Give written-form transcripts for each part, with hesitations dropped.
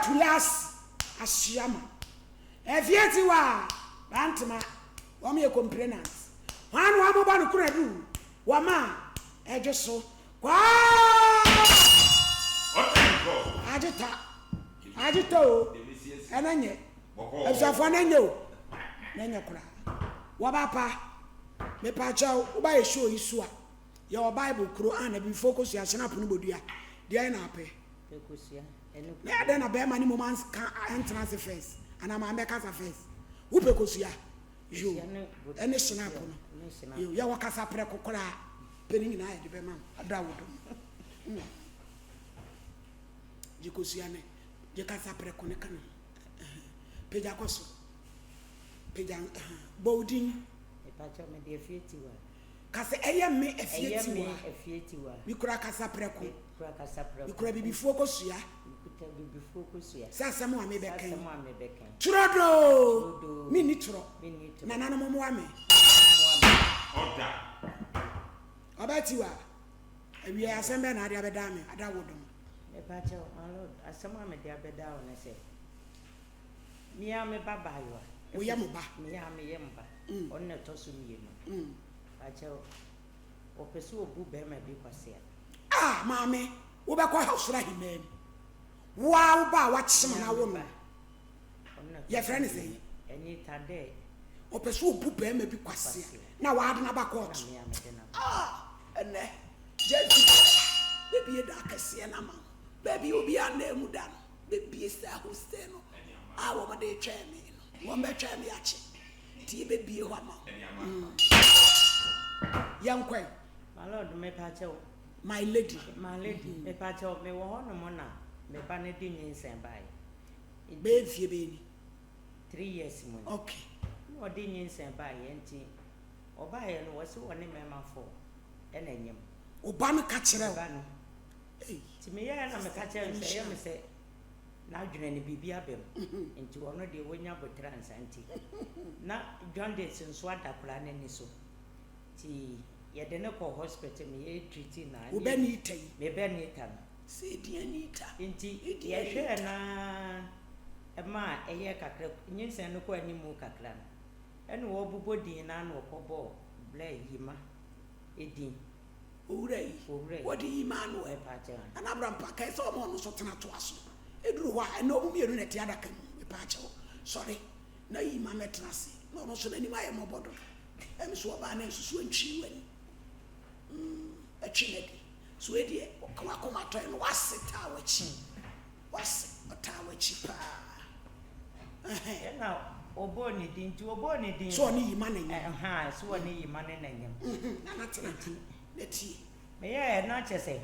Tulasi Asiama. Efie Tiwa Bantama wɔn yɛ complainant. Hwan na wɔn bɔ no kunadu wɔ ma ɛdwo so kwaa. Agye ta agye ta o ɛna nyɛ abusuafoɔ na nyɛ o na nyɛ koraa wɔba pa mepakyɛw woba yɛ show yi so a yɛwɔ bible kuro a na bibifoɔ kosua hyɛn apono bodua deɛ na apɛ. Na adɛn na bɛrima no mmom anka antena ase first anaa maame bɛkasa first? Wopɛ kosua? Yo, ɛne hyinapo no. Yo, yɛwɔ kasa prɛko koraa. Pɛ ne nyinaa yɛde bɛma wo. Ada wo dom. Mm. Gye kosua ne, gye kasa prɛko ne ka ne ho. Pagya kɔ so. Pagya, bɔ wo din. Mepakyɛw, mede afie tiwa. Ka sɛ, Ɛyɛ me afie Ɛyɛ me tiwa. afie tiwa. Mekura kasaprɛko. Mekura kasaprɛko. Mekura bibifoɔ kosua. Mekuta bibifoɔ kosua. Sɛ asɛm a Sɛ mebɛka yi. asɛm a mebɛka yi. Turodoo! Turodoo! Menni torɔ. Menni torɔ. Nananom mmoa me. Mmoa me. Ɔda. Ɔbaa Tiwa, awiei asɛm bɛn na ade abɛdaa me ada wo dom? Mepakyɛw, my lord, asɛm a mede abɛdaa wo ne sɛ, me ara me ba baayewa. Woyɛ mo ba? Me ara meyɛ mo ba. Ɔno na ɛtɔ so mmienu. Pakyɛw, wɔpɛ sɛ wɔbu barima bi kwasea. Ah, maame, wobɛkɔ ɔsoro ahemman mu. Wo ara wo ba a woakyem no awo no, yɛfrɛ no sɛn? Anita dɛ. Ɔpɛ sɛ ɔbu barima bi kwasea na wade no aba kɔɔto. Ah, ɛnɛ, Jezebel bɛbie da akɛseɛ no ama wo. Baabi a obiara nnaa mu da no, bɛbie saa hostel no a wɔde retwɛn me no. Wɔbɛtwɛn me akye. Nti yɛbɛbie hɔ ama wo. Mm. Yɛnkɔ ɛ. My lord, mepakyɛw. My lady. My lady, mepakyɛw, mewɔ hɔ nom na me ba no de nyinsɛn baeɛ. Nti. Bɛyɛ mfie bɛyɛ ni? 3 years mu ni. Na ɔde nyinsɛn baeɛ nti ɔbaeɛ no wɔse wɔne mmarima four ɛna nyem. Wo ba no ka kyerɛ wo? Me ba no. Ei. Nti meyɛɛ na meka kyerɛɛ no sɛ ɛyɛ me sɛ n'adwene no biribi aba mu nti ɔno deɛ wanya aboterɛ ansa nti na jaundice nso ada akwadaa no ani so nti yɛde no kɔɔ hospital ma yɛ treat no a. Wo ba Nita yi? Me ba Nita no. Sɛ edin Anita. Nti Edin yɛhwɛɛ Anita. no ara ɛmaa ɛyɛɛ kakra, nyinsɛn no kɔɔ animu kakra no, ɛna wɔbobɔ din no ara na wɔkɔbɔɔ Blair Yima edin. Owura yi, Owura yi. wɔde yi maa no ɛ. Mepaakyɛw. Nana Abrampah kae sɛ ɔma ɔno nso tena toa so. Ɛduru hɔ a, ɛnnɛ wɔn mmienu na ɛte adaka mu. Mepaakyɛw, sɔre na yi ma mɛtena ase. Na ɔno nso n'anim ayɛ mmɔbɔ dodo. Ɛm so ɔbaa no ansusu antwii w'ani. Mm, ɛtwe no adi. So wei deɛ, ɔka w'akoma tɔe no, w'ase taa w'akyi. W'ase, ɔtaa w'akyi paa. Ɛhɛn. Ɛna ɔbɔɔ ne din, nti ɔbɔɔ ne din So ɔne Yima na nyem? Ɛhaa, so ɔne Yima ne na nyem. Nana tena Nti. na tie. Meyɛɛ na kyerɛ sɛ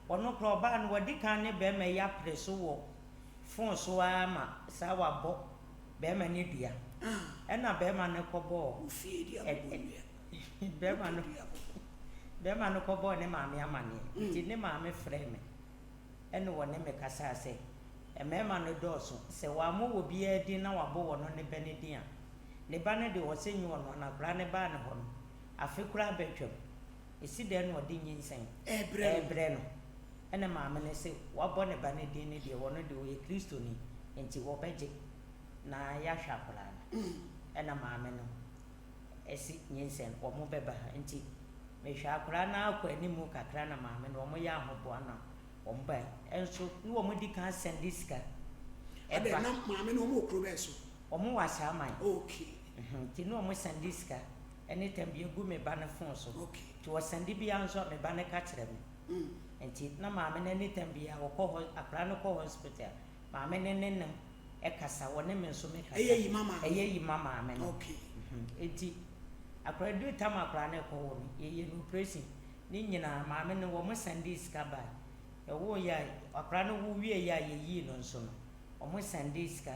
ɔno koraa ɔbaa no wadi kan ne bɛrima yi apere so wɔ phone so ara ma saa wabɔ bɛrima no dua. Ɛna bɛrima no kɔbɔɔ Wo fie de abobɔ nnua. Bɛrima no bɛrima no kɔbɔɔ ne maame amaneɛ. Nti ne maame frɛɛ me ɛna ɔne me kasaa sɛ mmarima no dɔɔso sɛ wammɔ wɔ biara din na wabɔ wɔno ne ba no din a ne ba no deɛ ɔsɛ nyɛ ɔno na akwadaa no baa ne hɔ no afe koraa bɛtwam. Ɛsi dɛn na ɔde nyinsɛn Ɛrebrɛ no? Ɛna maame no se wabɔ ne ba no din no deɛ ɔno deɛ ɔyɛ Kristoni nti wɔbɛgye na yɛahwɛ akwadaa no. Ɛna maame no se nyinsɛn wɔn bɛba ha nti mehwɛ akwadaa no ara kɔ animu kakra na maame no wɔn yɛ ahoboa na wɔn bae. Nso ne wɔn di kan sɛnde sika Adɛn ɛba. na maame no wɔn wɔ kuro bɛn so? Wɔn wɔ Ahyɛaman. Nti ne wɔn sɛnde sika ɛne tam bi egu me ba no phone so. Nti ɔsɛnde biara nso a me ba no ka kyerɛ me. Nti na maame no anytime biara ɔkɔ hɔ akwadaa no kɔ hospital a maame no ne no kasa ɔne me nso me kasa. Ɛyɛ yi ma maame. Ɛyɛ yi ma maame no. Nti akwadaa duru tam akwadaa no rekɔ wɔ no yɛyɛ no operation ne nyinaa maame no wɔn sɛnde sika bae. Ɛwoo yɛ a akwadaa no wo wie yɛ a yɛyii no nso no wɔn sɛnde sika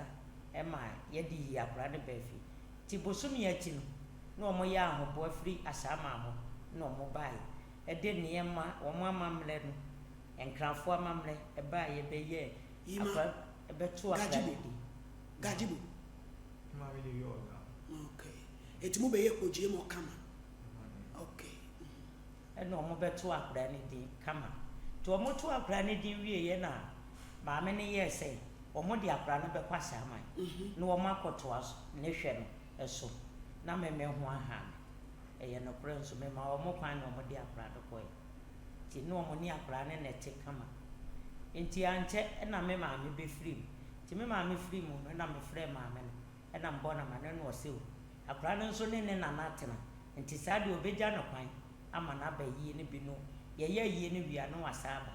ma yɛde yii akwadaa no baa fie. Nti bosome akyi no na wɔn yɛ ahoboa firi Ashaiman hɔ na wɔn baeɛ ɛde nneɛma wɔn amammerɛ no Nkrafoɔ amammerɛ baeɛ bɛyɛɛ Yima akwadaa bɛtoo akwadaa no Gajibo din. Gajibo. Okay. Eti mo bɛyɛ kpogyie mɔ kama. Okay. Ɛna wɔn bɛtoo akwadaa no din kama. Nti wɔn too akwadaa no din wieɛ na maame no yɛɛ sɛ. Wɔde akwadaa no bɛkɔ Ahyɛaman na wɔakɔtoa ne hwɛ no so na me me ho aha me. Ɛyɛ nokorɛ nso, memaa wɔn kwan na wɔde akwadaa no kɔeɛ. Nti na wɔne akwadaa no na ɛte kama. Nti ankyɛ na me maame bɛfirii mu. Nti me maame firii mu no na mefrɛɛ maame no na mebɔɔ no amaneɛ na ɔse o, akwadaa no nso ne ne nana atena nti saa deɛ ɔbɛgya no kwan ama no aba ayie no bi no yɛyɛ ayie no wie a na wasan aba.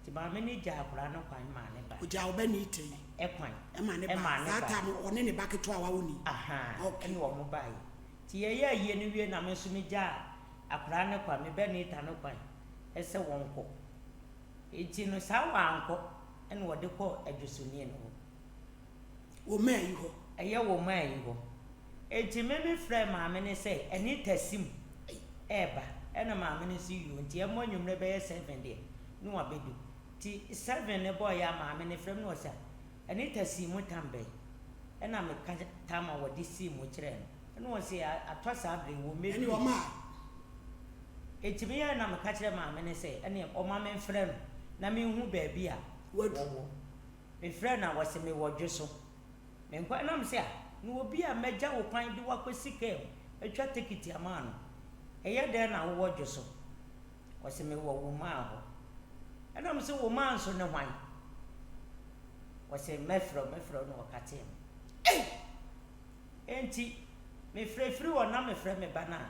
Nti maame no gyaa akwadaa no kwan maa ne bae. Ɔgyaa ɔba Anita yi. Kwan. Ɛma ne ba. Saa time no ɔne ne ba ketewa a wawo no yi. Ahaa. Okay. Ɛna wɔn baeɛ. Nti yɛyɛɛ ayie no wie na me nso me gyaa akwadaa no kwan, me ba Anita no kwan sɛ wɔnkɔ. Nti no saa wankɔ ɛna wɔde kɔɔ Adwosoni no hɔ. Wɔ maa yi hɔ. Ɛyɛ wɔ maa yi hɔ. Enti me me frɛɛ maame no sɛ Anita sim ɛɛba ɛna maame no se yoo nti ɛmmɔ anwummerɛ bɛyɛ seven deɛ ne wabɛdu. Nti seven no bɔɔeɛ a maame no frɛ me na ɔse ah Anita sii mu tam bɛn? Ɛna me ka tam a wɔde sii mu kyerɛɛ no ɛna ɔse atɔ saa berɛ yi wɔmmɛdui. Ɛne ɔmaa. Enti me yɛɛ na me ka kyerɛɛ maame no sɛ ɛneɛ ɔma me mfrɛ no na menhu baabi a wɔwɔ. Me frɛɛ no a ɔse mewɔ dwoso. Me nkwa na mese ah, na obi a mɛgya wo kwan de wo akɔsi kaa mu atwa tekiti ama no, ɛyɛ dɛn na wowɔ dwo so? Ɔse mewɔ wo maa hɔ. Ɛna mese wo maa nso ne hwan? Ɔse mɛfrɛ wo, mɛfrɛ wo na ɔkatee me. Ei! Enti mefrɛ firi hɔ na mefrɛ me ba no a,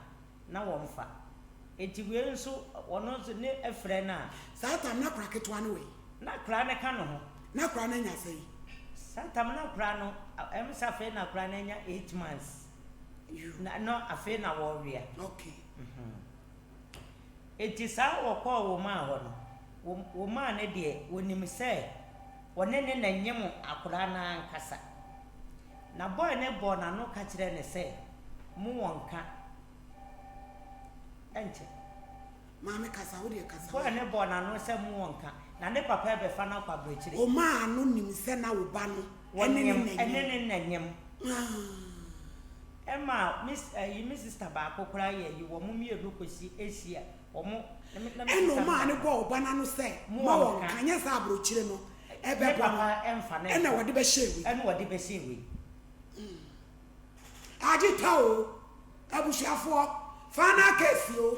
na wɔmfa. Enti wei nso, ɔno nso ne frɛ no a. Saa tam no akora ketewa no wɔ he? Na akora no ka ne ho. Na akora no anya sɛn? Saa tam no akora no, ɛm sɛ afei na akora no anya 8 months. Na no afei na wɔrewea. Enti saa wɔkɔɔ wo maa hɔ no, wo maa no deɛ, wɔnim sɛ wɔne ne na nyem akora no ankasa. Na boy no bɔɔ n'ano ka kyerɛɛ no sɛ, mo wɔ nka. Ɛnkyɛ. Maame kasa, wo deɛ kasa. Boy no bɔɔ n'ano sɛ mo wɔ nka. Na ne papa rebɛfa no akɔ aburokyire. Wo maa no nim sɛ na wo ba no ɛne ne na nyem. Ɛne ne na nyem. Ɛma me ɛyi me sister baako koraa yɛ yi wɔn mmienu kɔsi Asia wɔn. Ɛna ɔmaa no bɔɔ wo ba no ano sɛ ma wɔn nka nyɛ sɛ aburokyire no ɛbɛbɔ no ɛna wɔde bɛhyɛɛ wei. Ɛna wɔde bɛhyɛɛ wei. Agye ta o, abusuafoɔ, final case o,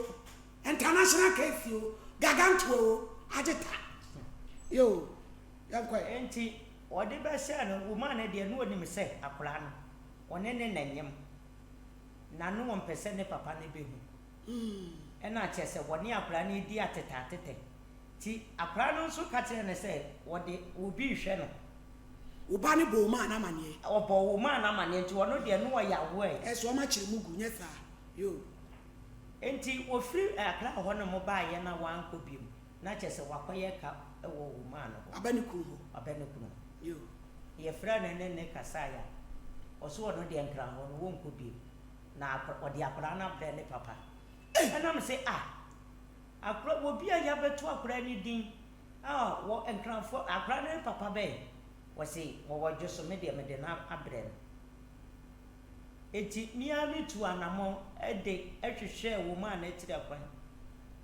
international case o, gargantua o, agye ta. Yoo, yɛnkɔ ɛ. Enti wɔde bɛhyɛɛ no, woman no deɛ na ɔnim sɛ akwadaa no, ɔne ne na nyem, na na ɔmpɛ sɛ ne papa no bɛhu. Ɛna kyerɛ sɛ wɔne akwadaa no redi atetɛatetɛ. Nti akwadaa no nso ka kyerɛɛ no sɛ wɔde obi rehwɛ no. Wo ba no bɔɔ wo maa no amaneɛ? Ɔbɔɔ wo maa no amaneɛ nti ɔno deɛ na ɔyɛ aware. Ɛso ɔma kyere mu gu nyɛ saa yoo. Nti wɔfiri Accra hɔ nom baeɛ na wankɔ biom na kyerɛ sɛ wakɔyɛ ka wɔ wo maa no hɔ. Aba ne kunu hɔ. Aba ne kunu hɔ. Yoo. Yɛfrɛɛ no ne ne kasaeɛ a, ɔse ɔno deɛ Nkran hɔ no wɔnkɔ biom na ɔde akwadaa no abrɛ ne papa. Ei! Ɛna mese ah! Akora, obi a yɛabɛto akora no din a wɔ Nkranfoɔ, akora no ne papa bɛn? Wɔse wɔwɔ Dwoso, me deɛ mede no abrɛ no. Enti me ara metuu anamɔn de hwehwɛɛ wɔn a n'akyiri akwan,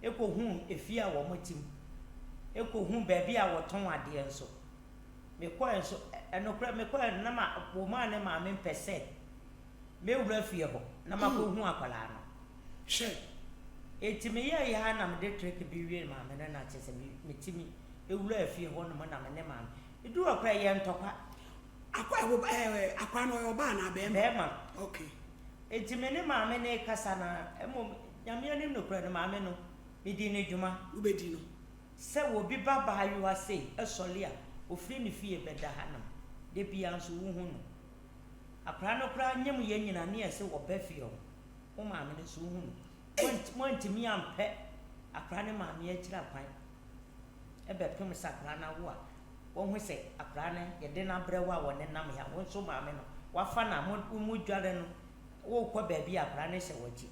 kɔhuu efie a wɔte mu, kɔhuu baabi a wɔtɔn adeɛ nso. Mekɔɛ nso, nokorɛ mekɔɛ no na ma, wɔn a ne maame mpɛ sɛ mɛwura fie hɔ na makɔhu akwadaa no. Hwɛ! Enti meyɛeɛ ara na mede trick bi wiee maame no na kyerɛ sɛ metumi wuraa fie hɔ nom na me ne maame. Ɛduru hɔ koraa ɛyɛɛ ntɔkwa. Akwa ɛwɔ ɛɛ akwa no ɔyɛ ɔbaa anaa bɛɛma? Bɛɛma. Okay. Enti me ne maame no rekasa no mmom Nyame anim nokorɛ no maame no medi no dwuma. Wobɛdi no. Sɛ obi ba baayewa sei sɔre a ɔfiri ne fie bɛda ha nom da biara nso wohu no. Akwadaa no koraa nyem yɛn nyinaa ne yɛse ɔba fie hɔ. Wo maame no nso wohu no. Moantumi ampɛ akwadaa no maame akyiri akwan bɛpem sɛ akwadaa no awo a, woahu sɛ akwadaa no yɛde no abrɛ wo a wɔnenam he a, wo nso maame no woafa no a modware no, worekɔ baabi a akwadaa no hyɛ w'akyi.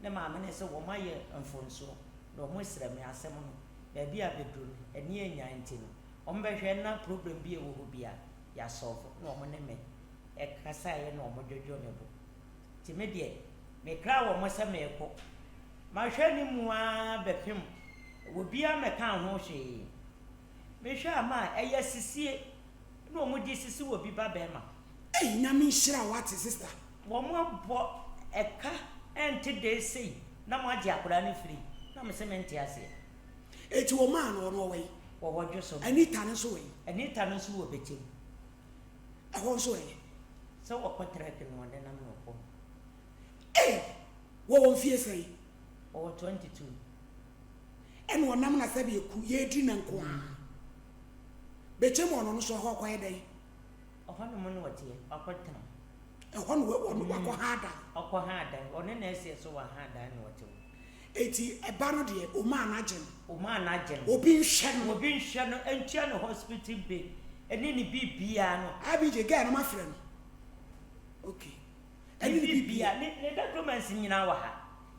Ne maame no sɛ wɔayɛ mfomsoɔ na wɔsrɛ me asɛm no, baabi a bɛduru no ani anyan nti no, wɔbɛhwɛ na problem bi a ɛwɔ hɔ biara yɛasɔlvo na wɔne me kasaeɛ na wɔdwodwoo me bo. Nti me deɛ, mekraa wɔn sɛ merekɔ. Mahwɛ ne mu ara bɛpem, obiara mmɛkaa ho hwee. Mehwɛ a ma ɛyɛ asisie. Ɛna wɔn de sisi wɔ bi ba bɛɛma. Ei Nyame nhyira wo wate sister. Wɔn abɔ ɛka ɛnte dɛɛ sei na mo agye akwadaa no free na me se me nte aseɛ. Eti wo maa no ɔno ɔwɔ he? Wɔwɔ dwoso. Anita no nso wɔ he? Anita no nso wɔ bɛkyɛm. Ɛhɔ nso ɛ? Sɛ wɔkɔ trek no ɔde nam na ɔkɔ. Ei! Wɔwɔ mfie sɛn? Ɔwɔ 22. Ɛna ɔnam na sɛbi eku yɛɛdi na nko ara. Bɛkyɛm ɔno no so ɛhɔ ɔkɔyɛ dɛn? Ɔhɔ nom na ɔteɛ, wakɔ tena. Ɛhɔ na ɔno wakɔ ha adan. Ɔkɔ ha adan, ɔne na ɛseɛ so wɔ ha adan na ɔte hɔ. Eti ɛba no deɛ omaa no agye no. Omaa no agye no. Obi nhwɛ no. Obi nhwɛ no ntua ne hospital bill ɛne ne biribiara no. IBJ girl no mafrɛ no okay ɛne ne biribiara. Ne ne documents nyinaa wɔ ha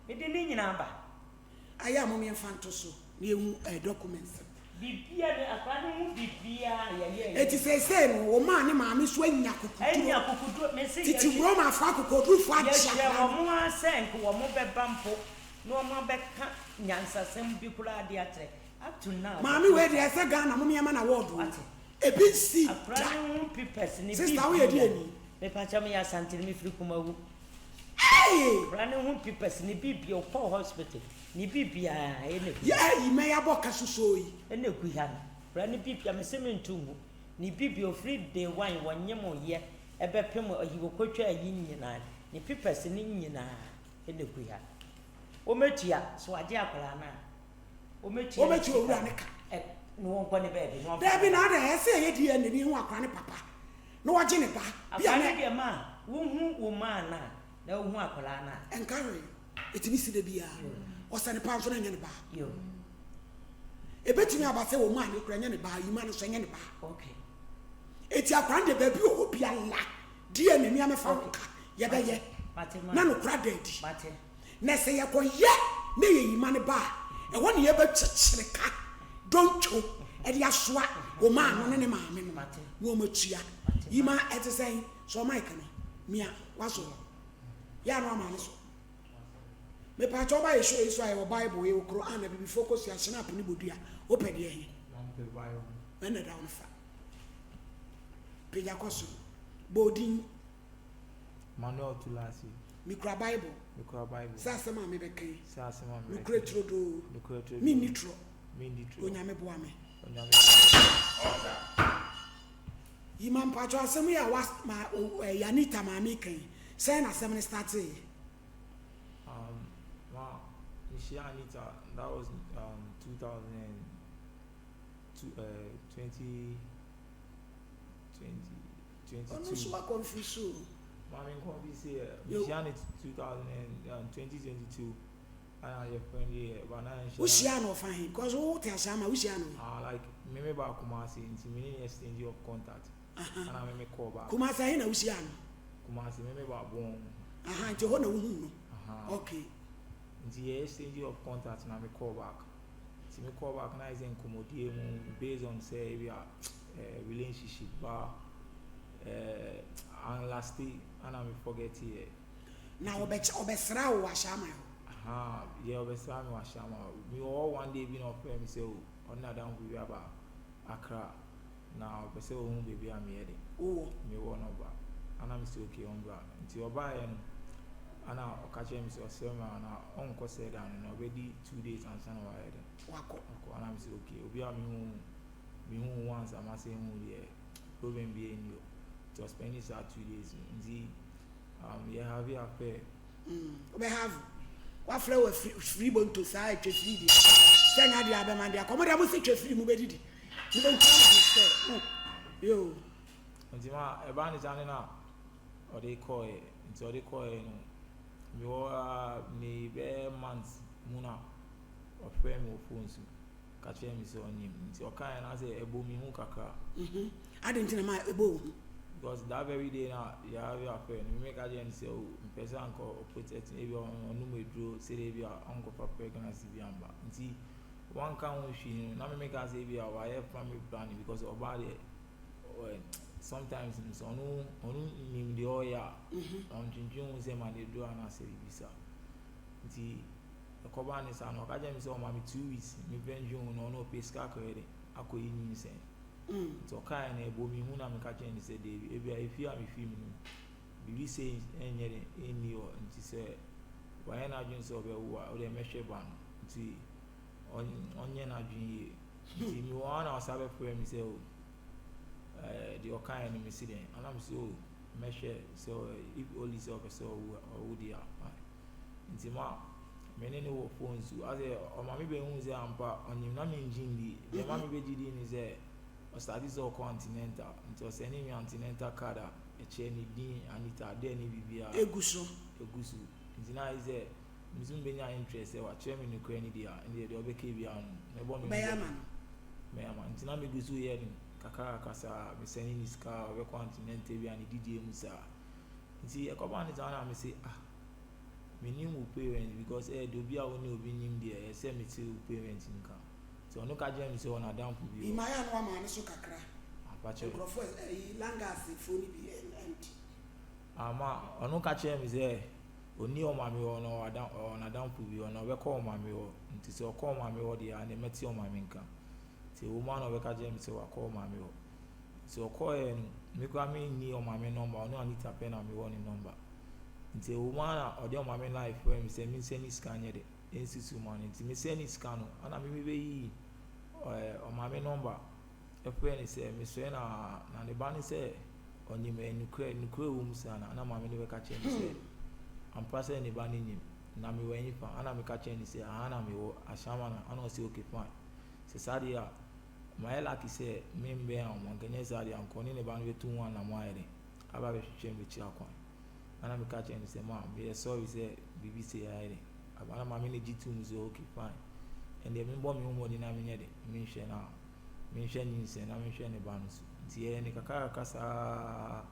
mede ne nyinaa ba. Ayɛ a mom yɛmfa nto so na yɛhu ɛɛ documents no. Biribiara ne akwadaa no ho biribiara a yɛyɛɛyɛ. Eti seesei no wo maa ne maame nso anya akokoduro. Anya akokoduro mese Tete yɛhwɛ. Romafoɔ akokodurufo agye Yɛhwɛ akwadaa no. wɔn ara sɛ nka wɔn bɛba mpo na wɔn abɛka nyansasɛm bi koraa de akyerɛ up to now. Maame wei deɛ ɛsɛ Ghana mom yɛma no award o. Wate. Ebi nsii da. Akwadaa no ho papers ne Sister woyɛ biribiara. deɛ ni? Mepakyɛw meyɛ Asanteni mefiri Kumawu. Hey! Akwadaa no ho papers ne biribiara ɔkɔɔ hospital. Ne biribiara ɛna egu Yɛ ayi mɛ yabɔ ka susoo yi. Ɛna egu ha no. Bra ne biribiara mese me nto ngu. Ne biribiara ofiri day one wɔnye mo yɛ ɛbɛpem ayi wɔkɔtwa ayi nyinaa ne papers no nyinaa ɛna egu ha. Wɔmɛtua so wagye akwadaa no a wɔmɛtua ne Wɔmɛtua sika owura no ka. ɛ na wɔnkɔ ne baabi na wɔmfa Daabi ne na ba. adɛn ɛsɛ yɛyɛ DNA ne yɛhu akwadaa no papa na wɔgye ne ba. Bia Akwadaa na. no deɛ ma wohu wo maa no a na wohu akwadaa no a. Ɛnka hwee. Ɛtumi si da biara. Ɔsɛ ne paa nso na ɛnyɛ ne ba. Ɛbɛtumi aba sɛ wɔn a ne kura ɛnyɛ ne ba, ayima no nso ɛnyɛ ne ba. Eti akwadaa no deɛ baabi wɔ hɔ biara deɛ ne nua mɛfa wo ka yɛbɛyɛ na nokora da adi. Na sɛ yɛkɔyɛ na yɛ yima no ba a, ɛhɔ ne yɛbɛkyekyere ka dontwo ɛde asoa wɔn a no ne ne maame no na wɔn atua. Yima ɛte sɛn? Sɔ mic no mia wasɔ. Yɛ a na wama ne so. Mepaakyɛw woba yɛ show yi so a yɛwɔ bible, yɛwɔ Quran, abibifoɔ kosua, schnapp ne bodua. Wopɛ deɛ he? Mepɛ bible. Ɛna ɛda wo no fa. Pagya kɔ soro. Bɔ odin. Manuel Tulasi. Mekura bible. Mekura bible. Sɛ asɛm a mebɛka yi. Sɛ asɛm a mebɛka yi. Nokorɛ turodoo. Nokorɛ turodoo. Menni torɔ. Menni torɔ. Onyame boa me. Onyame boa me. Yima mpakyɛw asɛm yi a wa ma o ɛɛ Anita maame ka yi sɛn na asɛm no startee yɛ? Um, ma me hyia Anita that was um 2002 uh, 20 20 22. Ɔno nso wa confuse o. Maame confuse yɛ me hyia no 2000 um, 2022. Ana yɛ friend yɛ ba na nhyɛ. Wo hyia no ɔfa he because wo te ase ama wo hyia no he. Ah like me me ba Kumasi nti me ne no exchange of contact. Aha. Ana me me call back. Kumasi he na wo hyia no? Kumasi me me ba Bon. Aha nti hɔ na wo hu no. Aha. Okay. Nti yɛ exchange of contact na me call back. Nti me call back na ayɛ sɛ nkɔmɔdie mu based on sɛ ebi a eh, relationship ba eh, anlasti ana me forget yɛ. Na ɔbɛkyɛ ɔbɛsra wo wɔ Ashaiman hɔ. Ahaa yeah ɔbɛsraa me wɔ Ashaiman hɔ. Me wɔ hɔ one day bi na ɔfrɛɛ me sɛ oh ɔne n'adamfo bi aba Accra na ɔpɛ sɛ ɔhu baabi a meyɛ de. Wowɔ? Mewɔ na ɔba. Ana me sɛ okay ɔmbra. Nti ɔbaeɛ no ana ɔka kyerɛɛ me sɛ ɔsrɛ me a na ɔnkɔ sɛ da no na ɔbɛdi 2 days ansa na wayɛ dɛn. Wakɔ. Wakɔ. Ana me sɛ okay obi a mehu mehu wo once a masan hu wo deɛ problem biara nni hɔ. Nti ɔspɛndi saa 2 days no nti um yɛ have affair. Mm, wobɛ have. Wafrɛ wɔ firi bonto saa ɛtwa firi deɛ. Sɛ nya deɛ abɛma deɛ akɔmɔ deɛ mo se twa firi mo bɛdidi. Mo bɛ ntua mo sɛ. Mm, yo. Nti ma ɛbaa ne saa ne na ɔde kɔɛ nti ɔde kɔɛ no mewɔ uh, ne bɛyɛ months mu na ɔfrɛ me wɔ phone so ka kyerɛ me sɛ ɔnyim nti ɔkaeɛ na sɛ ɛbɔ me hu kakra. Mhm. Adɛn nti na ma ɛbɔ wo hu? Because that very day na yɛave affair no me ka kyerɛ no sɛ oh mepɛ sɛ anka ɔprotect me ebi a ɔnom aduro sɛdeɛ ebi a ɔnkɔfa pregnancy bi amba nti wanka ho hwee no na me meka sɛ ebi a wayɛ family planning because ɔbaa deɛ sometimes no sɛ ɔno ɔno nim deɛ ɔyɛ a ɔntwentwen ho sɛ ma de aduro anaasɛ biribi saa nti ɛkɔbaa ne saa no ɔka kyerɛ me sɛ ɔma me 2 weeks mepɛ ntwen ho na ɔno ɔpɛ sika akɔyɛ de akɔyi nyinsɛn. Nti ɔkaeɛ no ɛbɔɔ me hu na meka kyerɛɛ no sɛ daabi, ebia efie a mefiri mu no biribi sei nyɛ den nni hɔ nti sɛ wayɛ n'adwene sɛ ɔbɛwo a wodeɛ mɛhwɛ ba no nti ɔnyɛ n'adwene yie. Nti mewɔ hɔ a na ɔsan bɛfrɛ me sɛ o ɛɛ deɛ ɔkaeɛ no mesi dɛn ana mesi o mɛhwɛ sɛ if only sɛ ɔpɛ sɛ ɔwo ɔwo deɛ a fine. Nti ma me ne no wɔ phone so asɛ ɔma me bɛhu sɛ ampa ɔnyim na mengye ndi deɛ ma me bɛgye di ne sɛ ɔstarte sɛ ɔkɔ antenatal nti ɔsɛne me antenatal card a ɛkyerɛ ne din Anita dɛ ne biribiara egu so egu so nti na ayɛ sɛ me nso mebɛnya interest sɛ wakyerɛ me nokorɛ no deɛ a ɛndeɛ deɛ ɔbɛka biara no mɛbɔ me ho Wobɛyɛ ama no. Mɛyɛ ama no nti na megu so yɛ no kakra kakra saa mesɛne ne sika a ɔbɛkɔ antenatal bi a ne didie mu saa nti ɛkɔba ne saa na mese ah Mennim wo parents because ɛyɛ de obi a wo ne obi nim deɛ ɛyɛ sɛ mete wo parents nka. Nti ɔno ka kyerɛɛ me sɛ ɔwɔ n'adamfo bi hɔ. Mmaeɛ a na wama ne so kakra. Apakyɛ. Nkurɔfoɔ ɛyi Langas foɔ no bi ɛnti. Ama ɔno ka kyerɛɛ me sɛ ɔnni ɔmaame hɔ na ɔwɔ adam ɔwɔ n'adamfo bi hɔ na ɔbɛkɔ ɔmaame hɔ. Nti sɛ ɔkɔ ɔmaame hɔ deɛ a ɛnneɛ mɛte ɔmaame nka. Nti ɛwɔ mu ara na ɔbɛka kyerɛɛ me sɛ wakɔ ɔmaame hɔ. Nti ɔkɔeɛ no me koraa menni ɔmaame number ɔno Anita pɛ na mewɔ ne number. Nti ɛwɔ mu ara na ɔde ɔma me life frɛ me sɛ mensɛ ne sika nyɛ dɛ ɛnsusu ma no nti mesɛ ne sika no ɛna me mebɛyi ɔma me nɔmba ɛfrɛ ne sɛ mesrɛ na na ne ba ne sɛ ɔnyim ɛnukurɛ nukurɛ wɔ mu saa na na maame no bɛka kyerɛ me sɛ ampa sɛ ne ba no nyim na mewɔ ɛnyifa ɛna meka kyerɛ ne sɛ aha na mewɔ ahyɛnma na ɛna ɔsɛ okay fine sɛ saa deɛ a mayɛ lucky sɛ membɛn a ɔmo anka nyɛ saa deɛ anka ɔne ne ba no bɛtu ho anamɔ ayɛ dɛ aba abɛhwehwɛ me akyiri akwan. Ɛna meka kyerɛɛ no sɛ, ma meyɛ sorry sɛ biribi sei ayɛ dɛn aba. Na maame no gye too mu sɛ okay fine, ɛndeɛ membɔ me ho mmɔden na menyɛ dɛn, menhwɛ na menhwɛ nyinsɛn na menhwɛ ne ba no so. Nti yɛyɛ no kakra kakra saa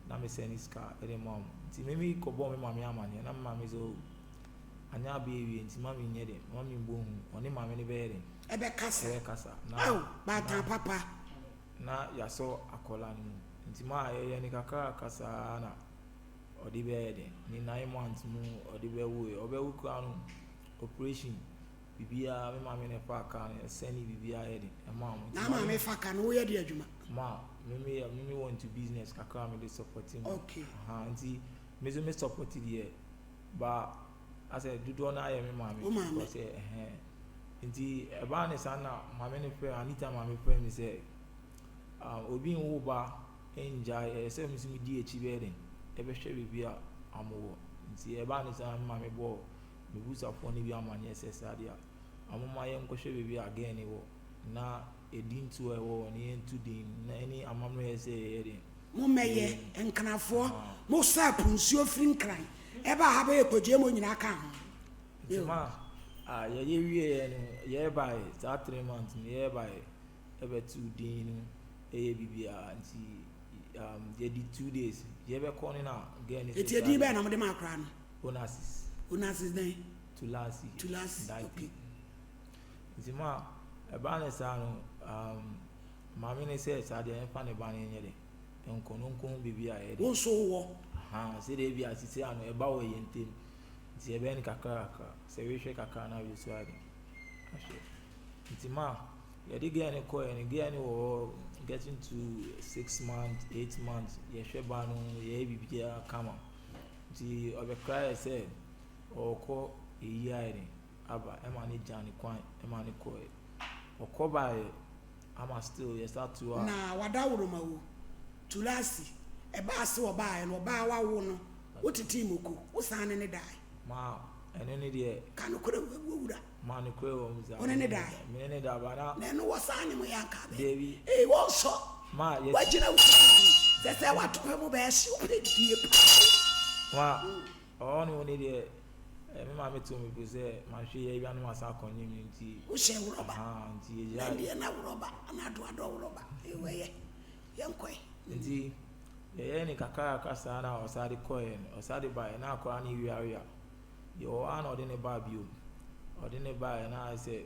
na mesɛne sika de ma wɔn. Nti me mekɔbɔɔ me maame amaneɛ na me maame sɛ oh anyɛ abɛ awie nti ma menyɛ dɛn, ma membɔ hu, ɔne maame no bɛyɛ dɛn? Ɛbɛkasa. Ɛbɛkasa. Na, Ao, baatan papa. Na yɛasɔ akwadaa no mu. Nti maa yɛyɛ no kakrakra saa na ɔde bɛyɛ dɛn, ne 9 months mu ɔde bɛwoeɛ. Ɔbɛwo koraa no, operation biribiara me maame na ɛfaa kaa no, ɛsɛne biribiara yɛ den ɛmaa mo. Na maame fa ka no, woyɛ de adwuma? Ma, me me yɛ, me me wɔ into business kakra a mede support mu. Okay. Aha, nti me nso me support deɛ, ba asɛ dodoɔ no ayɛ me maame. Wo maame. Because ɛhɛn. Nti ɛbaa ne saa na maame no frɛ Anita maame frɛ me sɛ ah, obi nwo ba ngyae ɛyɛ sɛ me nso medi akyi bɛyɛ den ɛbɛhwɛ baabi a wɔwɔ. Nti ɛbaa ne saa me maame bɔɔ me busafoɔ no bi amanneɛ sɛ saa deɛ a wɔmma yɛnkɔhwɛ baabi a girl no wɔ na edin to a ɛwɔ hɔ no yɛnto din na ɛne amammerɛ a ɛsɛ sɛ yɛyɛ den. Mommɛyɛ Nkrafoɔ, mo sa po nsuo firi Nkran ɛbaa ha bɛyɛ Kogyeemo nyinaa ka ho. Nti ma a yɛyɛ wieɛ no yɛbaeɛ saa 3 months no yɛbaeɛ ɛbɛto din no ɛyɛ biribiara nti yɛdi 2 days yɛbɛkɔ no na girl no Eti edin bɛn na mode ma akora no? Onassis. Onassis dɛn? Tulasi. Tulasi, okay. Nti ma ɛbaa ne saa no maame ne sɛ saa deɛ yɛmfa ne ba no nyɛ de nkɔ no nkɔhu biribi a ɛyɛ de. Wo nso wowɔ? Sɛdeɛ ebi a sisi ano ɛba wɔ yɛn ntam nti yɛbɛyɛ no kakra kakra sɛ wehwɛ kakra na wei so ayɛ de ahwɛ. Nti ma yɛde girl no kɔɛ no, girl no wɔ hɔ getting to 6 months, 8 months, yɛhwɛ ba no, yɛyɛ biribiara kama. Nti ɔbɛkra yɛ sɛ ɔrekɔ eyi ayɛ de aba ɛma ne gya ne kwan ɛma ne kɔɛ. Ɔkɔ baeɛ ama still yɛsa to a. Na wadaworo ma wo. Tulasi, ɛbaa se ɔbaeɛ no, ɔbaa wawo no, wotetee moko, wosan ne ne dae. Ma ɛno ne deɛ. Ka nokorɛ wɔ wura. Ma nokorɛ wɔ mu saa. Wo ne ne dae. Me ne ne da ba na. Na ɛno wɔ saa ne mo yɛ anka bɛ. Deebi. Ee wɔnsɔ. Ma yɛ. Wagyina wo sɛ sɛ wato pɛ mu bɛyɛ hye wopɛ die paa. Ma ɔwɔ ne wo ne deɛ me maame to me po sɛ mahwɛ yɛ ebia no masa akɔnye me nti. Wohyɛ worɔba. Nti yɛgya. Na deɛ na worɔba ana adoadɔ worɔba ɛwɔ yɛ yɛnkɔɛ. Nti yɛyɛ ne kakra kakra saa na ɔsa de kɔɛ no ɔsa de baeɛ na akɔra no wiawia. Deɛ ɔwɔ ha na ɔde ne baa bio. Ɔde ne baeɛ na ayɛ sɛ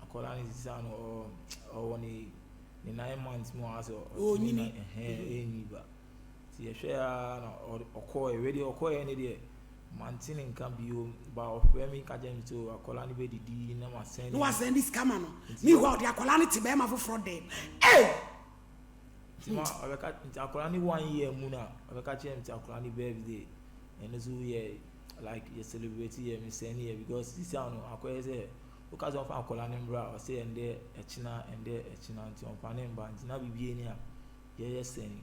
akwadaa no sisa no ɔwɔ ne 9 months mu a asɛ ɔtumi na ɛhɛn ɛnyi ba. Nti yɛhwɛ ara na ɔkɔɛ. Wei deɛ ɔkɔɛ ne deɛ mante ne nka bio ba ɔfrɛ me ka kyerɛ me sɛ akwadaa no bɛdidi na masɛn. Na wasɛn de sika ma no. Meanwhile ɔde akwadaa no te bɛrima foforɔ dɛm. Ee! Nti ma ɔbɛka nti akwadaa no one year mu na ɔbɛka kyerɛ me nti akwadaa no birthday ɛno nso yɛ like yɛ celebrate yɛ me sɛne yɛ because sisi ano akɔyɛ sɛ woka sɛ ɔmfa akwadaa no mbra ɔsɛ ɛndɛ ɛkyena ɛndɛ ɛkyena nti ɔmfa ne mba nti na biribi ani a yɛyɛ sɛne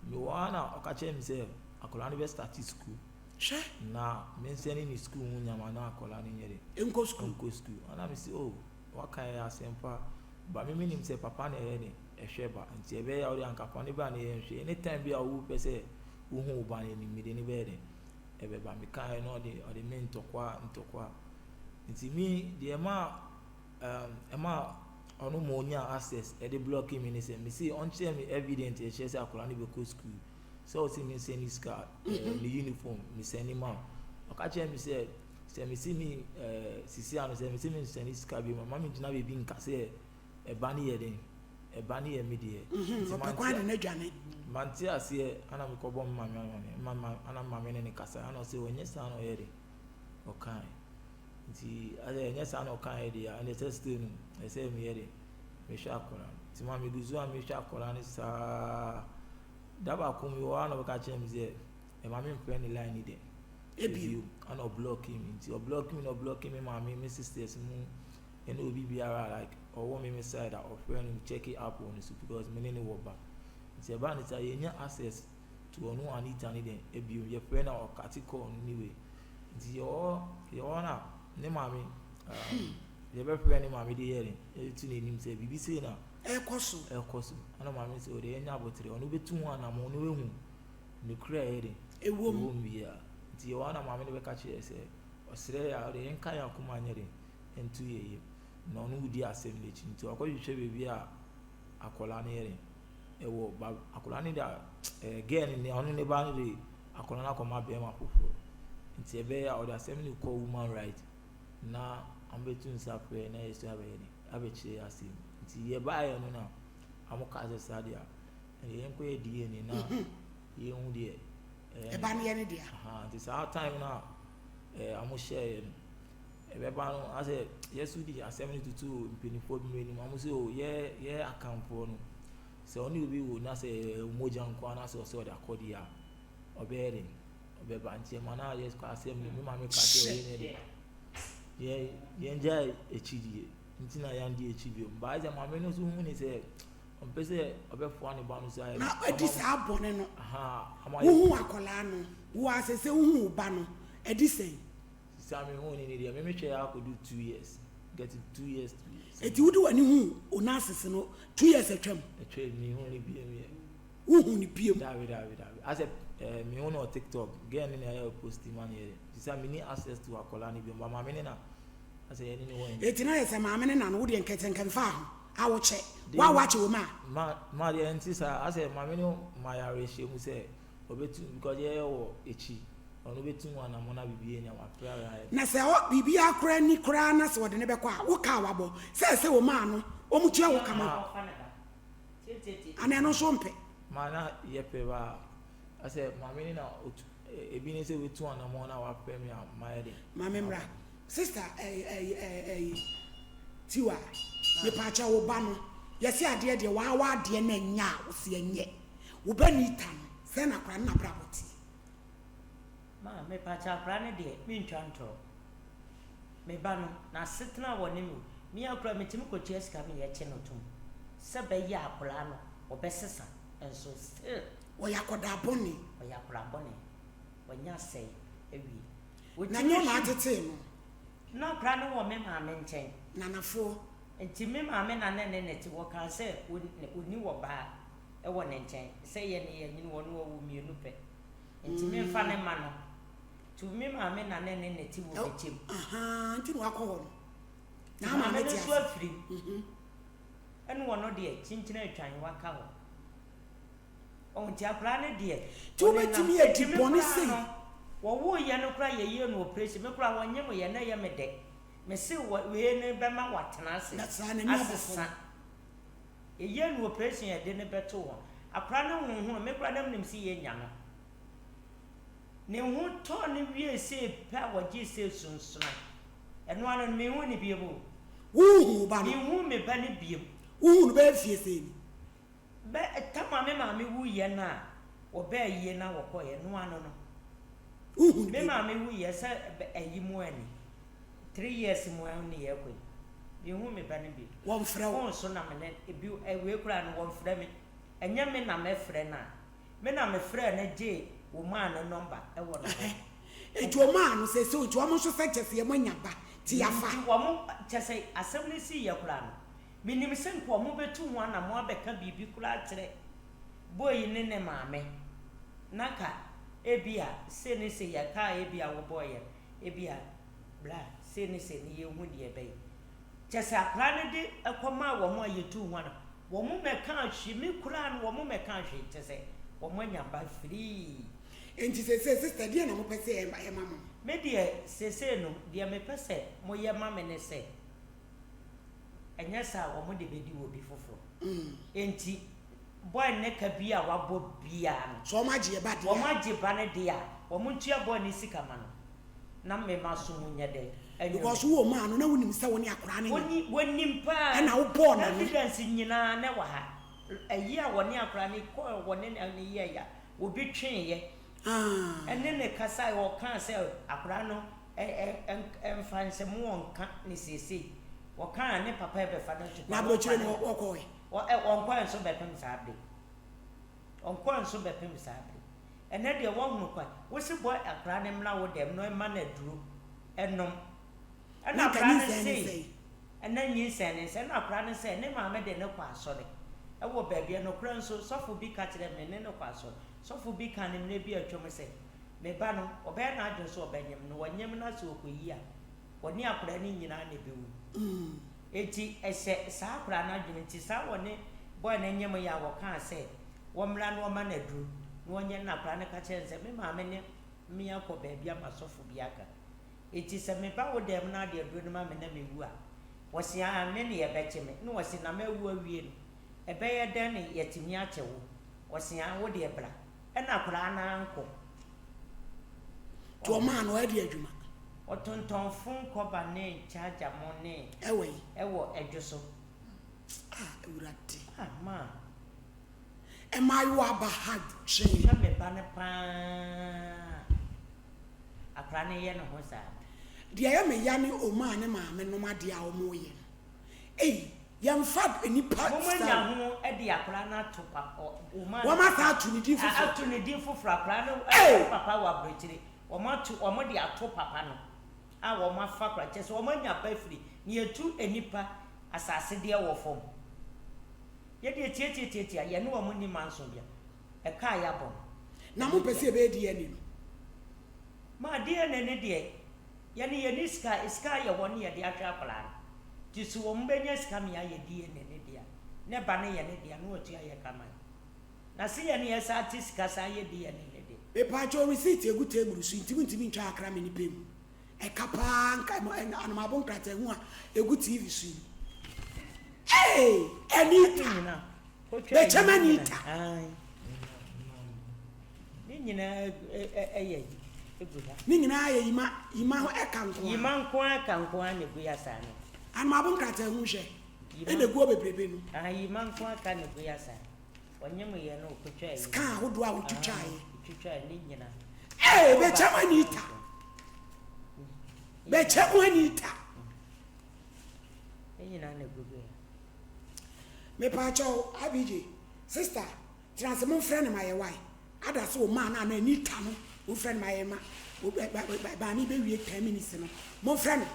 mewɔ ha na ɔka kyerɛ me sɛ akwadaa no bɛ start school Hwɛ. Na me nsɛne ne school ho nyama na akwadaa no nyɛ de nkɔ school nkɔ school ɛna me sɛ oh waka yɛ asɛmpa ba me menim sɛ papa na ɛyɛ ne ɛhwɛ ba nti ɛbɛyɛ a wode anka fa ne ba no yɛ nhwɛ anytime bi a wo pɛ sɛ wohu wo ba no anim mede ne bɛyɛ dɛn ɛbɛba mekaeɛ na ɔde ɔde me ntɔkwa ntɔkwa nti me deɛ ɛma um, ɛma ɔno ma ɔnya access ɛde block me ne sɛ mese ɔnkyerɛ me evidence ɛkyerɛ sɛ akwadaa no bɛkɔ school sɛ ɔse me nsɛn ne sika ne uniform mesɛn ne ma ɔka kyerɛ me sɛ sɛ mese me sisi ano sɛ mese me nsɛn ne sika bi ma ma me gyina baabi nka sɛ ɛba no yɛ den ɛba no yɛ me deɛ. Nti ɔpɛ kwan de no adwane. Mante aseɛ ana mekɔbɔ me maame amane mama ana maame ne ne kasa ana ɔsɛ ɔnyɛ saa na ɔyɛ de ɔkae nti asɛ ɛnyɛ saa na ɔkae deɛ ɛnɛ sɛ still no ɛsɛ meyɛ de mehwɛ akwadaa no nti ma megu so a mehwɛ akwadaa no saa da baako mi wɔ hɔ ana ɔbɛka kyerɛ me sɛ ɛma me mfrɛ ne line ni dɛ ebio ana ɔblɔki me nti ɔblɔki me na ɔblɔki me maame me sisters mu Ɛne obi biara like ɔwɔ me me side a ɔfrɛ no check it up wɔ ne so because me ne no wɔ ba nti ɛbaa ne saa yɛnya access to ɔno Anita ne dɛn ebio yɛfrɛ no a ɔkate call no anyway nti yɛwɔ yɛwɔ na ne maame um, yɛbɛfrɛ ne maame de yɛ dɛn ɛtu n'anim sɛ biribi sei na ɛkɔ so ɛkɔ so ɛna maame sɛ ɔde yɛnya abotere ɔno bɛtu ho anamɔ ɔno ehu ne kura ɛyɛ dɛn ɛwɔ mu ɛwɔ mu biara nti yɛwɔ na maame no bɛka kyerɛ sɛ ɔsrɛ yɛ a ɔde yɛnka yɛn akoma nyɛ dɛn nto yɛ yam na ɔno wodi asɛm no akyi nti wakɔhwehwɛ baabi a akwadaa no yɛ dɛn ɛwɔ ba akwadaa no de ɛɛ girl no ne ɔno ne ba no de akwadaa no akɔma bɛrima foforɔ nti ɛbɛyɛ a ɔde asɛm no kɔ woman right na wɔbɛtu nsa frɛ na yɛsɛ abɛyɛ dɛn abɛkyerɛ asɛm nti yɛbaeɛ no na wɔn kaa sɛ saa deɛ a ɛdeɛ yɛnkɔyɛ DNA na yɛnhu deɛ ɛba no yɛ ne dea nti saa time no a ɛɛ wɔn hyɛeɛ no Ɛbɛba no asɛ yɛ so de asɛm no tutu mpanimfoɔ bi anim wɔn sɛ o yɛ yɛ akanfoɔ no sɛ ɔne obi wɔ na sɛ mogya nko ara sɛ ɔsɛ ɔde akɔ deɛ a ɔbɛyɛ den ɔbɛba nti ɛma na yɛ kɔ asɛm no me maame ka sɛ ɔyɛ ne de yɛn yɛn gya akyi die nti na yɛn di akyi bio baa sɛ maame no nso hu ne sɛ ɔmpɛ sɛ ɔbɛfoa ne ba no so ayɛ na adi saa bɔne no wohu akwadaa no wo asɛ sɛ wohu wo ba no ɛdi sɛn. Sista me hu ni ni deɛ me me hwɛ akɔdu 2 years get 2 years 2 years. Eti wode w'ani hu Onassis no 2 years atwam. Atwam mi hu ni biem yɛ. Wohu ni biem. Dabi dabi dabi asɛ ɛɛ mi hu no wɔ TikTok girl ne na ɛyɛ post ma ne yɛ sisa mi ni access to akɔla ne biem ba maame ne na asɛ yɛ ne ne wɔ. Eti na yɛ sɛ maame ne na no wodeɛ nkɛtɛ nkɛmfa ho awokyɛ wa wakyɛ wɔ mu a. Ma ma deɛ nti saa asɛ maame no ma yare hyɛ mu sɛ ɔbɛtu because yɛ wɔ akyi. Ɔno bɛtu ho anammɔn na biribi anya wapra ayɛ. Na sɛ ɔ biribiara koraa ni koraa na sɛ ɔde no bɛkɔ a, wo ka a wabɔ sɛ ɛsɛ wɔ maa no wɔn tua wo ka ma wo anaa ɛno nso wompɛ? Ma na yɛpɛ ba a asɛ maame no na ɔtu ebi ne sɛ watu anammɔn na wapɛ me a mayɛ den. Maame mmra. Sister ɛyi ɛyi ɛyi Tiwa mepaakyɛw wo ba no yɛse adeɛ deɛ waa w'adeɛ na ɛnyɛ a wose ɛnyɛ wo ba Nita no sɛn na koraa ne n'abrabɔ teɛ? Ma mepakyɛ akora no deɛ mentwa ntorɔ. Me ba no n'asetena a wɔne me me ara koraa metumi kɔtua sika me yɛkye no tom sɛ bɛyɛ akwadaa no ɔbɛsesa nso still. Ɔyɛ akwadaa bɔne. Ɔyɛ akwadaa bɔne. Wanya asɛe awie. Na nyɛ ɔna atetee no. Na akwadaa no wɔ me maame nkyɛn. Nanafoɔ. Nti me maame na ne ne ne te wɔkaa sɛ ɔni ɔbaa wɔ ne nkyɛn sɛ yɛne yɛnyini wɔn wɔwo mmienu pɛ. Nti memfa ne mma no. To me maame na ne ne ne te wɔ bɛkyɛm. Ahaa nti na wakɔ hɔ no. Na maame no nso afiri mu. Ɛna ɔno deɛ kyinkyin atwan waka hɔ. Ɔho nti akwadaa no deɛ. Nti wobɛtumi adi bɔne sei. Wɔwoo yɛ no koraa yɛyɛɛ no operation me koraa wɔnyem yɛ na ɛyɛ me dɛ. Mese wei no bɛma watena ase asesa. Yɛyɛɛ no operation yɛde no bɛtoo hɔ. Akwadaa no honhono me koraa na menim sɛ yɛnya no. Ne ho tɔɔ no wiee sei pɛ a wɔgyee sei sunsunan. Ɛno ara no menhuu no biom o. Wonhuu wo ba no? Menhuu me ba no biom. Wohuu no bɛyɛ mfie sɛn ni? Bɛ tam a me maame wuiɛ no a wɔbɛɛ yie na wɔkɔeɛ no ano no. Wohu no Me bio? maame wuiɛ sɛ ayi mu ani. 3 years mu a ne yɛkɔ yi. Mehu me ba no bio. Wɔmfrɛ wo? Phone so na me ne ebi wei koraa no wɔmfrɛ me. Ɛnyɛ me na mɛfrɛ no a. Me na mefrɛ no gye wo maa no number ɛwɔ no hɔ. Eti ɔmaa no sɛ nti wɔn nso sɛ kyɛ sɛ yɛn anya ba ti yafa. Nti wɔn kyɛ sɛ asɛm no si yɛ koraa no, menim sɛ nka wɔn bɛtu ho anamo abɛka biribi koraa kyerɛ boy yi ne ne maame. Na ka ebi a se ne se yɛ kaa ebi a wɔbɔɔyɛ ebi a bra se ne se ne yɛhu deɛ ɛbɛyɛ. Kyɛ sɛ akwaraa no de ɛkɔmaa wɔn a yɛtu ho ana wɔn mɛka ahwe me koraa no, wɔn mɛka ahwe kyɛ sɛ wɔn anya ba firii. Nti sɛ sister, deɛ na mopɛ sɛ ɛma mo? Me deɛ, seesei no deɛ mepɛ sɛ moyɛ ma me ne sɛ ɛnyɛ saa a wɔn de bɛdi wɔ bi foforɔ. Nti boy ne ka bi a wabɔ biara no, So wɔn agye ba deɛ wɔn agye ba no deɛ a, wɔn ntua boy ne sika ma no na mema so mu nyɛ dɛ ɛnyɛ. Because wo maa no na wonim sɛ wo ne akwaraa no nyɛ. Wɔni wɔnim paa. Ɛna wobɔɔ n'ano. Evidence nyinaa ne wɔ ha. Ɛyi a wɔne akwaraa no kɔɔ, wɔne ne yɛ ya obi tweeɛ ɛne ne kasa a ɔkaa sɛ akwaraa no ɛmfa nsɛm wɔnka ne seesei wɔkaa ne papa ɛbɛfa no to. Na aburokyire no wɔkɔɛ? Ɔnkɔɛ nso bɛpem saa bere, ɔnkɔɛ nso bɛpem saa bere. Ɛnɛ deɛ wɔhunu kwan wosi bɔ akwaraa no mmra wo dɛm na ɛma no aduro ɛnom ɛna Na nka akwaraa no nyinsɛn ne sei sɛn? Ɛna nyinsɛn ne nsɛn na akwaraa no sɛ ne maame de ne kɔ asɔre ɛwɔ baabi. Ɛnokora nso sɔfo bi ka kyerɛ me ne ne kɔ asɔre. Sɔfo bi ka ne mmerɛ bi a atwam sɛ me ba no ɔbɛyɛ n'adwene so ɔbɛnyem no, wɔnyem no sɛ ɔkɔyi a wɔne akwaraa no nyinaa na ɛbɛwu. Eti ɛhyɛ saa akwaraa no adwene. Nti saa wɔne boy no nyem yɛ a wɔkaa sɛ wɔmmra na wɔma no aduro na wɔnyɛ no, akwaraa no ka kyerɛ no sɛ me maame ne me akɔ baabi ama sɔfo bi aka. Eti sɛ meba wo dɛm na ade aduro no ma me na mewu a, wɔsi a me ne yɛbɛkye me na wɔsi na mawu awie no, ɛbɛyɛ dɛn ne yɛtumi akyɛ wo? Wɔsi a wo deɛ bra. Ɛna akwaraa no ankɔ. Nti ɔmaa no ɔyɛ adwuma? Ɔtontɔn phone cover ne charger mo ne. Ɛwɔ yi? Ɛwɔ ɛdwo so. Ah, Awurade. Ah, maa. Mmaayewa aba ha dwen. Hwɛ me ba no paa, akwaraa no yɛ ne ho saa. Deɛ ɛyɛ me ya ne ɔmaa ne maame nom adeɛ a wɔyɛ no. Ei, yɛmfa nipa Wɔn anya saa. ho de akwaraa no ato papa ɔmaa. Wɔn asa ato ne din foforɔ. Ato ne din foforɔ. Akwaraa no Hey! ɛwɔ papa wɔ aburokyire. Wɔn ato, wɔn de ato papa no a wɔn afa akwaraa kyɛ sɛ wɔn anya ba firi ne yɛtu nipa asase deɛ wɔ fam. Yɛde etietietietia yɛne wɔn ni manso bia ɛka a yɛabɔ no. Na mopɛ sɛ yɛbɛyɛ DNA no? Ma DNA ne deɛ yɛne yɛne sika sika yɛ hɔ ne yɛde ahwɛ akwaraa no. Nti so wɔn bɛnya sika mi ayɛ DNA ne deɛ ne ba ne yɛ ne deɛ no wɔtua yɛ kama na se yɛne yɛ saa te sika saa yɛ DNA ne deɛ. Mepaakyɛw, receipt egu table so ntumi ntwa akra me nipa mu ɛka paa nka anomabo nkrataa hu a egu TV so yi. Hey, Anita, bɛkyɛm Anita. Ne nyinaa ɛyɛ egu ha. Ne nyinaa yɛ yima yima ho ɛka nko ara. Yima nko ara ka nko ara na egu ya saa no. Anomabo nkrataa hu hwɛ ɛna egu hɔ bebrebe no. Ah, yima nko ara ka na egu ya saa. Wɔnyɛ mu yɛ no okotwa yi. Scan ahodoɔ a wotwitwa yɛ. Twitwa ne nyinaa. Ee, bɛkyɛm Anita, bɛkyɛm Anita. Ne nyinaa na egu ya. Mepaakyɛw, Abj sister, tena ase. Momfrɛ no ma yɛ wae ada sɛ ɔmaa no ana Anita no. Momfrɛ no ma yɛ ma maame bɛwie 10 minutes no. Momfrɛ no.